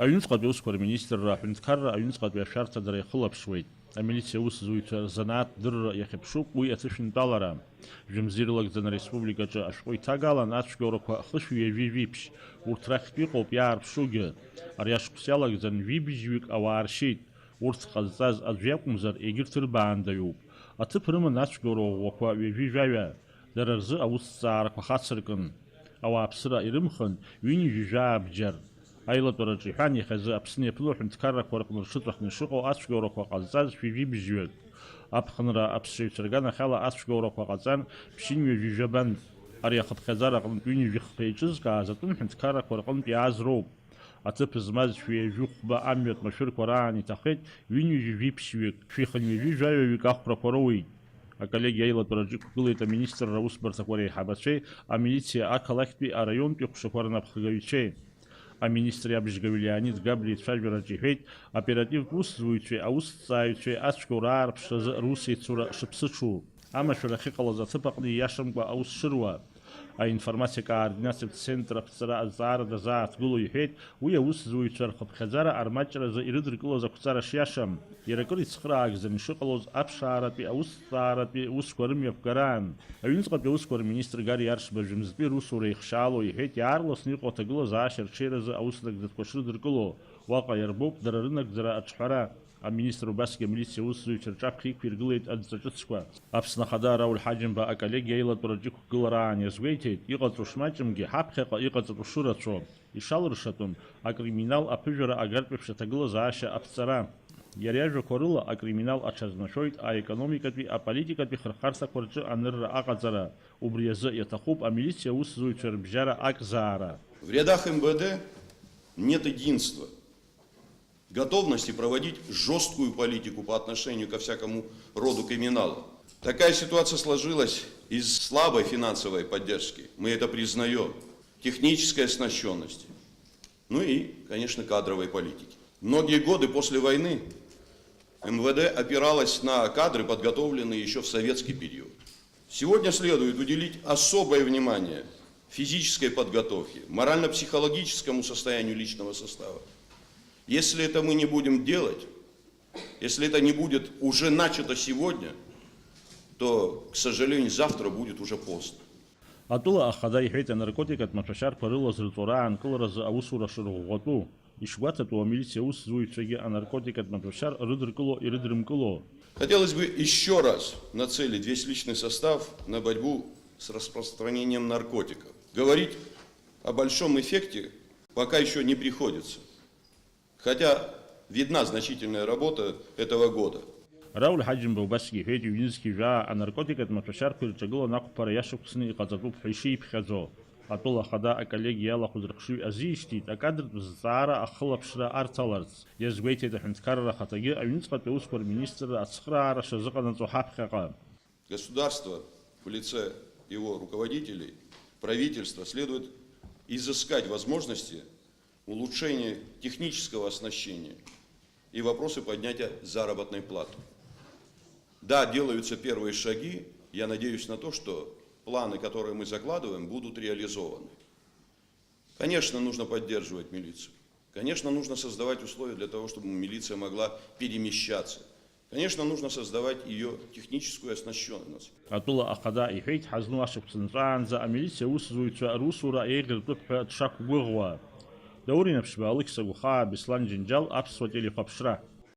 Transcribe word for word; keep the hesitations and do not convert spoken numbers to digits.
Аҩныҵҟатәи аусқәа рминистрра аҳәынҭқарра аҩныҵҟатәи ашәарҭадара иахылаԥшуеит. Амилициа аусзуҩцәа рзанааҭ дырра иахьыԥшуп уи аҭышәынтәалара. Жәымз ирылагӡаны ареспубликаҿы ашәҟәы иҭагалан ацәгьоурақәа хышәи ҩажәи жәиԥшь, урҭ рахьтә иҟоуп иаарԥшугьы. Ари ашықәс иалагӡан жәибжьҩык ауаа ршьеит. Урҭ ҟазҵаз аӡә иакәымзар, егьырҭ ырбаандаҩуп. Аҭыԥ рыман ацәгьоура ӷәӷәақәа ҩажәи жәаҩа. Дара рзы аусҭҵаарақәа хацыркын. Ауааԥсыра ирымхын, ҩынҩажәи жәаа бџьар. Аилатәараҿы иҳәан, иахьазы Аԥсны иаԥыло аҳәынҭқаррақәа рҟны рҽыҵәахны ишыҟоу ацәгьоурақәа ҟазҵаз шәи жәибжьҩык. Аԥхынра аԥсшьаҩцәа рганахьала ацәгьоурақәа ҟаҵан ԥшьынҩажәи жәабанк. Ари ахыԥхьаӡара аҟнытә ҩынҩажәи хԥа еиҿызкааз атәым ҳәынҭқаррақәа рҟынтә иааз роуп. Аҭыԥ змаз шәи ҩажәи хәба амҩатә машәырқәа раан иҭахеит ҩынҩажәи жәиԥшьҩык, шәи хынҩажәи жәаҩаҩык ахәрақәа роуеит. Аколлегиа аилатәараҿы иқәгылеит аминистрра аусбарҭақәа реиҳабацәеи амилициа ақалақьтәи араионтәи ҟәшақәа рнапхгаҩцәеи. Аминистр иабжьгаҩ Леонид Габлиа ицәажәараҿы иҳәеит, оперативтә усзуҩцәеи аусҭҵааҩцәеи ацәгьоура аарԥшразы русеицура шыԥсыҽу, амашәыр ахьыҟалаз аҭыԥ аҟны ииашамкәа аус шыруа. Аинформациа координациатә центр аԥҵара азҵаара дазааҭгыло иҳәеит, уи аусзуҩцәа рхыԥхьаӡара армаҷразы ирыдыркылаз ақәҵара шиашам, иара акыр ицхыраагӡаны ишыҟалоз аԥшааратәи аусҭҵааратәи усқәа рымҩаԥгараан. Аҩныҵҟатәи аусқәа рминистр Гари Аршба жәымзтәи русура ихшьаало иҳәеит, иаарласны иҟоу аҭагылазаашьа рҽеиразы аус нагӡатәқәа шрыдыркыло, уаҟа иарбоуп дара рынагӡара аҿҳәара. Аминистр убасгьы амилициа аусзуҩцәа рҿаԥхьа иқәиргылеит адҵа ҿыцқәа. Аԥсны Ахада Рауль Ҳаџьымба аколлегиа аилатәараҿы иқәгылараан иазгәеиҭеит, иҟаҵо шмаҷымгьы, ҳаԥхьаҟа иҟаҵатәу шырацәоу, ишалыршатәым, акриминал аԥыжәара агартә еиԥш аҭагылазаашьа аԥҵара. Иара иажәақәа рыла, акриминал аҽазнашәоит аекономикатәи, аполитикатәи хырхарҭақәа рҿы анырра аҟаҵара. Убри азы иаҭахуп амилициа аусзуҩцәа рыбжьара акзаара. В рядах МВД нет единства, готовности проводить жесткую политику по отношению ко всякому роду криминала. Такая ситуация сложилась из слабой финансовой поддержки, мы это признаем, технической оснащенности, ну и, конечно, кадровой политики. Многие годы после войны МВД опиралась на кадры, подготовленные еще в советский период. Сегодня следует уделить особое внимание физической подготовке, морально-психологическому состоянию личного состава. Если это мы не будем делать, если это не будет уже начато сегодня, то, к сожалению, завтра будет уже поздно. Атәыла ахада иҳәеит, анаркотикатә маҭәашьарқәа рыла зырҵо раанкыларазы аусура шырӷәӷәатәу. Ишгәаҭатәу, амилициа аусзуҩцәагьы анаркотикатә маҭәашьар рыдыркыло, ирыдрымкыло. Хотелось бы еще раз нацелить весь личный состав на борьбу с распространением наркотиков. Говорить о большом эффекте пока еще не приходится, хотя видна значительная работа этого года. Рауль Ҳаџьымба убасгьы иҳәеит, ҩнызқьи жәаа анаркотикатә маҭәашьарқәа ирҿагыланы ақәԥара иашықәсны иҟаҵатәуп ҳәа ишиԥхьаӡо. Атәыла ахада аколлегиа иалахәыз рыхшыҩ азишьҭит, акадртә зҵаара ахылаԥшра арҭаларц. Иазгәеиҭеит аҳәынҭқарра ахаҭагьы аҩныҵҟатәи аусқәа рминистрра ацхыраара шазыҟанаҵо ҳаԥхьаҟа. Государство в лице его руководителей, правительство следует изыскать возможности улучшения технического оснащения и вопросы поднятия заработной платы. Да, делаются первые шаги. Я надеюсь на то, что планы, которые мы закладываем, будут реализованы. Конечно, нужно поддерживать милицию. Конечно, нужно создавать условия для того, чтобы милиция могла перемещаться. Конечно, нужно создавать ее техническую оснащенность. Атәыла ахада иҳәеит, ҳазну ашықәс нҵәаанӡа амилициа аусзуҩцәа русура еиӷьыртәып ҳәа дшақәгәыӷуа. Даур Инаԥшьба, Алықьса Гәхаа, Беслан Џьынџьал, Аԥсуа телехәаԥшра.